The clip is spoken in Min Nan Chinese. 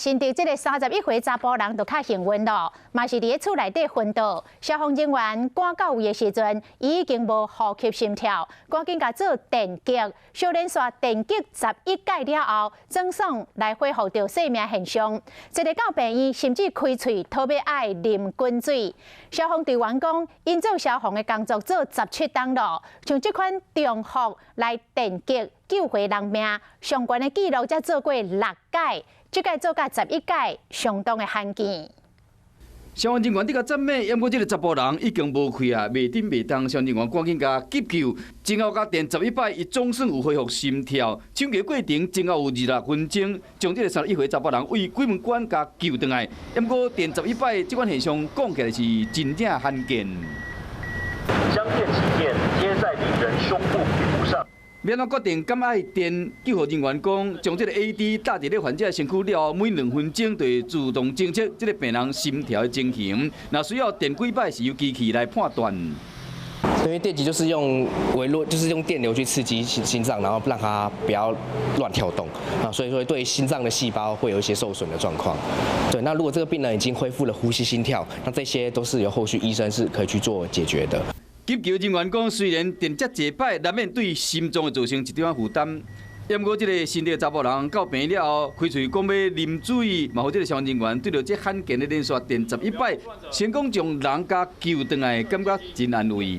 新竹這个31歲查埔人就較幸運咯，嘛是佇咧厝內底昏倒。消防人員趕到位的時陣，伊已經無呼吸心跳，趕緊共做電擊，小連續電擊11擺了後，總算來恢復著生命現象。這个到病院，甚至開喙討欲愛啉滾水。消防隊員講，𪜶做消防的工作做17冬咯，像這款重複來電擊救回人命，上懸的紀錄才做過六擺。這擺做甲11擺，相當的罕見。消防人員佇共讚美，毋過這个查埔人已經無氣啊，袂振袂動。消防人員趕緊共急救，前後共電11擺，伊總算有恢復心跳。搶救過程前後有26分鐘，將這个31歲查埔人為鬼門關共救轉來。毋過電十一擺這款現象講起來是真正罕見。將電極片貼在病人胸部皮膚上。欲按怎決定敢愛電？救護人員講，將這个 AED 搭佇咧患者身軀了後，每2分鐘就會自動偵測這个病人心跳的情形。若需要電幾擺，是由機器來判斷。因為電擊就是用微弱，就是用電流去刺激心臟，然後讓它不要亂跳動啊，所以說對心臟的細胞會有一些受損的狀況。對，那如果這個病人已經恢復了呼吸心跳，那這些都是由後續醫生是可以去做解決的。急救人員講，雖然電遮濟擺，難免對心臟會造成一點仔負擔。毋過這个新竹查埔人到病院了後，開喙講欲啉水，嘛予這个消防人員對著這罕見的連續電十一擺，成功將人共救轉來，感覺真安慰。